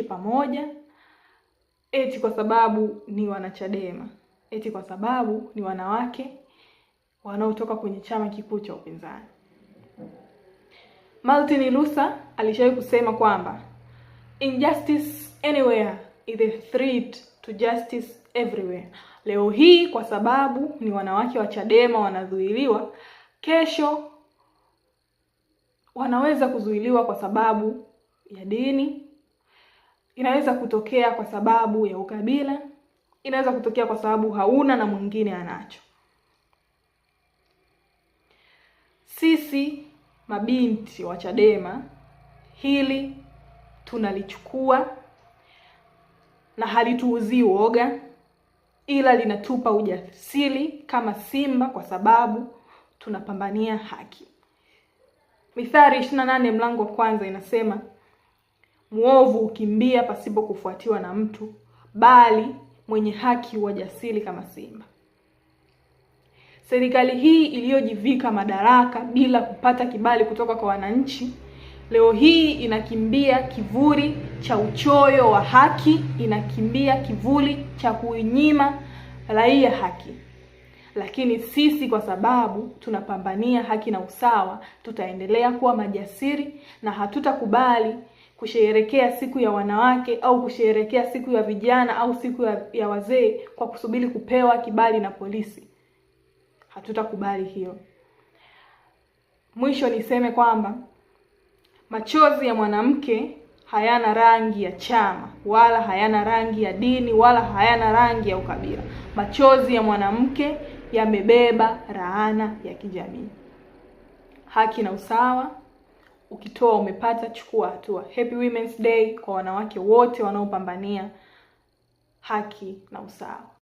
pamoja, eti kwa sababu ni wanachadema, eti kwa sababu ni wanawake wanaotoka kwenye chama kikuu cha upinzani. Martin Luther alishawahi kusema kwamba injustice anywhere is a threat to justice everywhere. Leo hii kwa sababu ni wanawake wa Chadema wanazuiliwa, kesho wanaweza kuzuiliwa kwa sababu ya dini, inaweza kutokea kwa sababu ya ukabila, inaweza kutokea kwa sababu hauna na mwingine anacho. Sisi mabinti wa Chadema hili tunalichukua na halituuzii uoga, ila linatupa ujasiri kama simba, kwa sababu tunapambania haki. Mithali 28 mlango wa kwanza inasema, muovu hukimbia pasipo kufuatiwa na mtu, bali mwenye haki huwa jasiri kama simba. Serikali hii iliyojivika madaraka bila kupata kibali kutoka kwa wananchi, leo hii inakimbia kivuli cha uchoyo wa haki, inakimbia kivuli cha kuinyima raia haki. Lakini sisi kwa sababu tunapambania haki na usawa, tutaendelea kuwa majasiri na hatutakubali kusherehekea siku ya wanawake au kusherehekea siku ya vijana au siku ya wazee kwa kusubiri kupewa kibali na polisi. Hatutakubali hiyo. Mwisho niseme kwamba machozi ya mwanamke hayana rangi ya chama wala hayana rangi ya dini wala hayana rangi ya ukabila. Machozi ya mwanamke yamebeba laana ya kijamii. Haki na usawa, ukitoa umepata, chukua hatua. Happy Women's Day kwa wanawake wote wanaopambania haki na usawa.